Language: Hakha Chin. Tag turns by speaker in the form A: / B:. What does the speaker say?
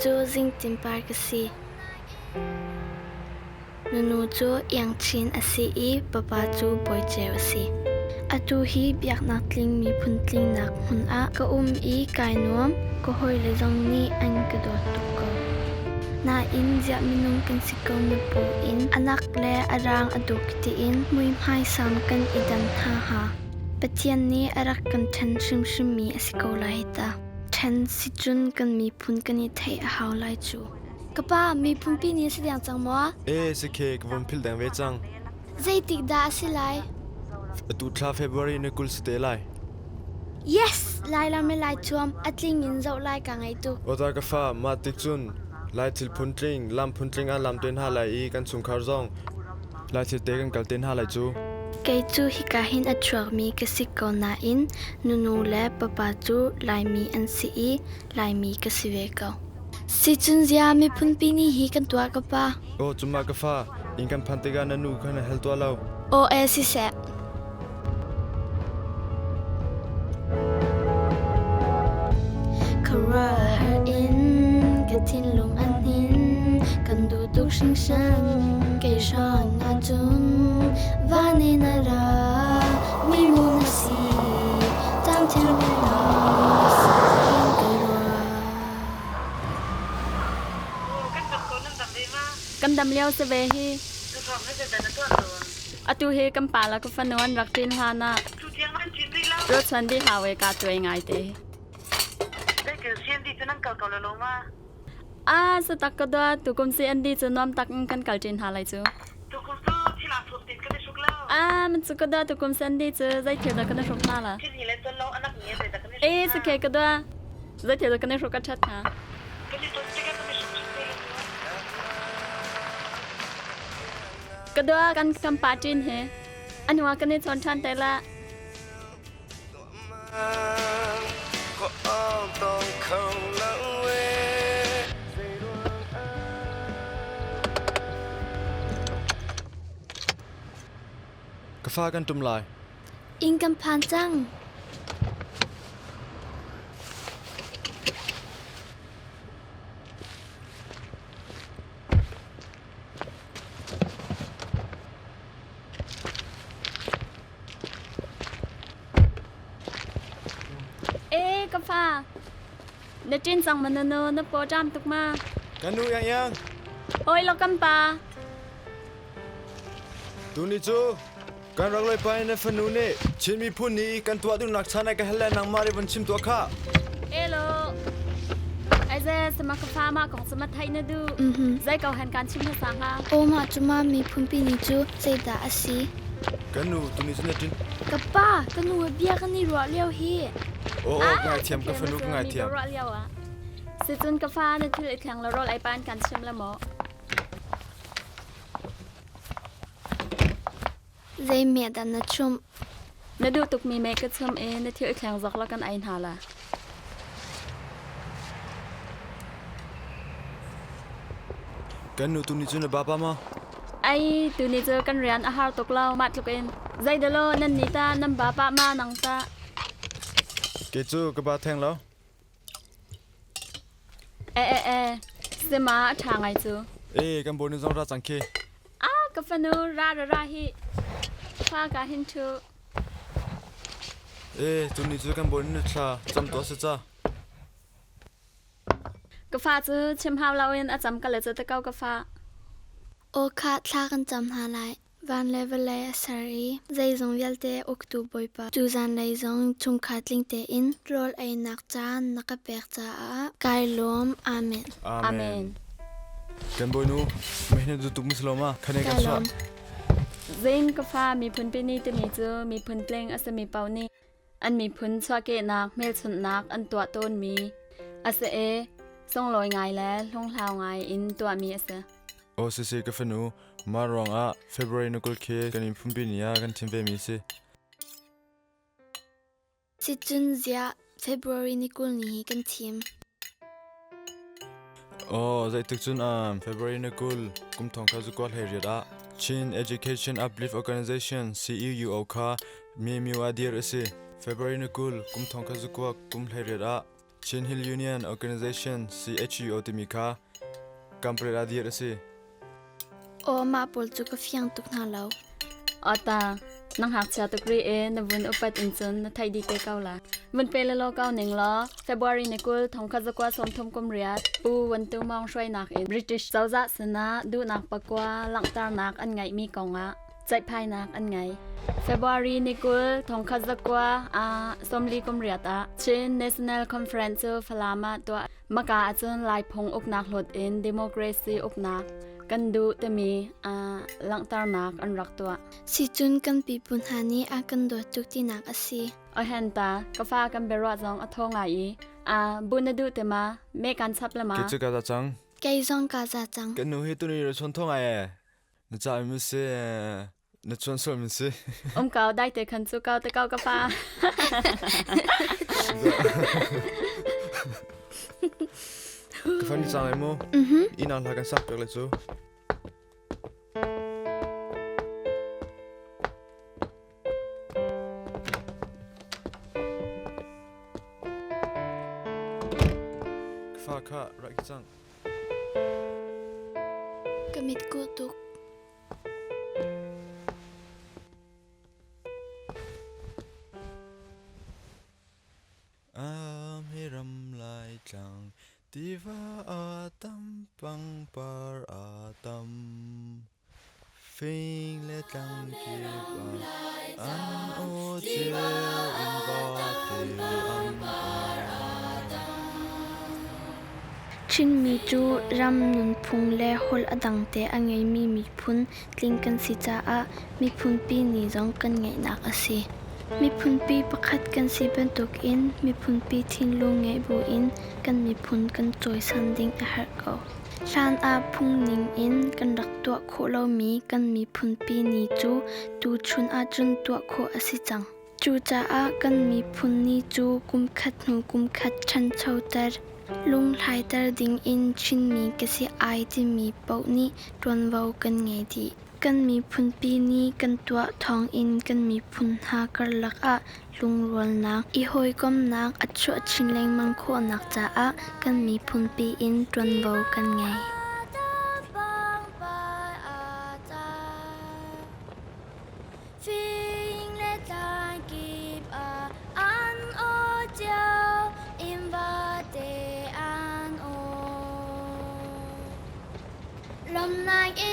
A: cu Zingtin Par ka si. Nunu cu Iang Chin a si i papa cu Bawi Ceu a si. Atu hi biaknak tling miphun tlingnak hmun ah ka um i kai nuam, ka hawile zong nih an ka dawt tuk ko. Nain ziah minung kan si ko na buin a nak le a rang a duk tiin muihmai sang kan i dan hna hnga. Pathian nih a rak kan ṭhen hrimhrimmi a si ko lai ta. Ṭhen si cun kan miphun kan i theih a hau lai cu. Ka pa, miphunpi ni a si deng cang maw?
B: E, si khe, ka von philh deng ve cang.
A: Zeitik dah a si lai?
B: Atu thla February ni 20 si te lai.
A: Yes! Lailam le Laichuam a tling in zoh lai ka ngei tuk.
B: Awta ka fa, mah tik cun Lai thil phuntling, lam phuntling ah lam te hna lai i kan chungkhar zong Lai thil te kan kal te hna lai cu.
A: Kei cu hika hin a chuakmi ka si ko nain nunu le papa cu Laimi an si i Laimi ka si ve ko. Sicun zia miphunpi ni hi kan tuah ka pa.
B: Aw cuma ka fa, inn kan phan tikah na nu kha na hel tuah lo.
A: Aw e siseh. Khuaruahhar in ka thinlung an hnin, kan duh tuk hringhran kei hrang ahcun van in a ra mi mu na si tlamtling lo in ka ruah.
C: Kan dam lio si ve hi. Atu hi kan pa le ka fanu an rak ṭin hlan ah ruahchuan dih hau e kaa tuai ngai te. Ah, satak ka dua tukum si an di cu nuam tak in kan kal ṭin hna lai cu. Ah, man cu ka dua tukum si an di cu zei thil dah kan i hruk hna la? E, sakhe ka dua zei thil dah kan i hruk a ṭhat hnga? Ka dua kan kan pa ṭin he a hnuah kan i chawn ṭhan te la.
B: Ka fa kan ṭum lai.
A: Inn kan phan cang.
C: E ka fa na ṭin cang ma na nu na paw ṭam tuk ma
B: Kan nu yang yang.
C: Oi lo kan pa.
B: Tuni cu kan rak loi pa na fanu nih Chin miphun nih kan tuah duhnak chan ah ka hal le nangmah nih von chim tuah kha.
C: Elo. Aize sama ka fa ma kong sama thai na du. Zai ko han kan chim hmasa hnga.
A: O mah cu ma miphun pi ni cu zeidah a si?
B: Kan nu tuni cu na ṭin.
A: Ka pa, ka nu he bia kan i ruah lio hi.
B: Aw aw ka ngaithiam ka fanu ka ngaithiam.
C: Ruah lio ah. Sicun ka fa na thil i thleng la rawl ai pan kan chim la maw?
A: Zei meh dah na chumh?
C: Na duh tukmi meh ka chum i na thil i thleng zok la kan ei hna la.
B: Kan nu tuni cu na bapa maw?
C: Ai, tuni cu kan rian a har tuk lo mah tluk in. Zeidalo nan ni ta nan bapa ma nang ta.
B: Kei cu ka ba theng lo.
C: E e e, sima a ṭha ngai cu.
B: E, kan bawinu zong ra cang khi.
C: Ah, ka fanu ra ra ra hi. Fa ka hin ṭhu.
B: E, tuni cu kan bawinu na thla cam tuah si ca.
C: Ka fa cu chim hau loin a cam ka le cu te ko ka fa.
A: Aw kha thla kan cam hna lai. Van le vawlei a ser i zeizong vialte uktu Bawipa, cu zanlei zong chungkhar tling tein rawl einak caan na ka pek caah kai lawm. Amen.
C: Amen.
B: Kan bawinu, mehne du tuk musloma khane kan suah.
C: Zing ka fa miphun pini timi cu miphun tling a simi paoh nih an miphun chuahkehnak hmelchunhnak an tuah tawnmi a si i sunglawi ngai le hlunghlau ngai in tuahmi a si.
B: Aw sisi ka fanu, mah ruangah February na 20 khi kan in phunpi ni ah kan thim vemi si.
A: Sicun ziah February ni 20 ni hi kan thim.
B: Aw zeitik cun February na 20 kum thong kha zu kual hei riat ah Chin Education Uplift Organization CEUO kha mi miu ah dir a si. February na 20 kum thong kha zu kuak kum hlei riat ah. Chin Hill Union Organization CHUO timi kha Kampret ah dir a si.
A: Aw mah pawl cu ka fiang tuk hna lo.
C: Ata, nang ngakchia tuk ri e na vun upat in cun na theih dih te ko la. Vun pe le law ko ning law February ni 20 1938 Pu Wan Tu Mawng hruainak in British cozah sinah duhnak pakua langhternak an ngeihmi kongah ceihphainak an ngei. February ni 20 1938 ah Chin National Conference cu Falam ah tuah Maka ahcun Laiphung uknak hlawt in democracy uknak kan duh timi langhternak an rak tuah.
A: Sicun kan pipu hna nih a kan dawt tuk tinak a si.
C: Ohen ta, ka fa kan biaruah zong a thaw ngai i bu na duh te ma? Me kan chap le ma?
B: Kei cu ka za cang.
A: Kei zong ka za cang.
B: Kan nu hi tuni ra chon thaw ngai e. Na ca mi si na chuan sual min si.
C: Um kau dai te khan cu kau te kau ka pa.
B: Ka fan ni cang lai mu. Inn ah hla kan sak piak le cu. Ka fa kha rak i cang.
A: Ka mitkuh tuk.
B: Am hi ram lai tlang tiva a tam pangpar a tam fing le tlang kip ah an aw cio in vate an
A: Chinmi cu ram nunphung le holh a dangte a ngeimi miphun tling kan si caah miphunpi ni zong kan ngeihnak a si. Miphunpi pakhat kan si bantukin miphunpi thinlung ngeih buin kan miphun kan cawisan ding a herh ko. Hlan ah phungning in kan rak tuah khawh lomi kan miphunpi ni cu tuchun ahcun tuah khawh a si cang. Cucaah kan miphun ni cu kumkhat hnu kumkhat ṭhanchoter, lunghlaiter dingin Chinmi ka si ai timi paoh nih ṭuanvo kan ngei dih. Kan miphunpi ni kan tuah thawngin kan miphun hna karlak ah lungrualnak, i hawikomhnak a chuah chin lengmang khawhnak caah kan miphunpi in ṭuanvo kan ngei. Fing le tlang kip ah an aw cio, inn vate an aw. Lawmnak in.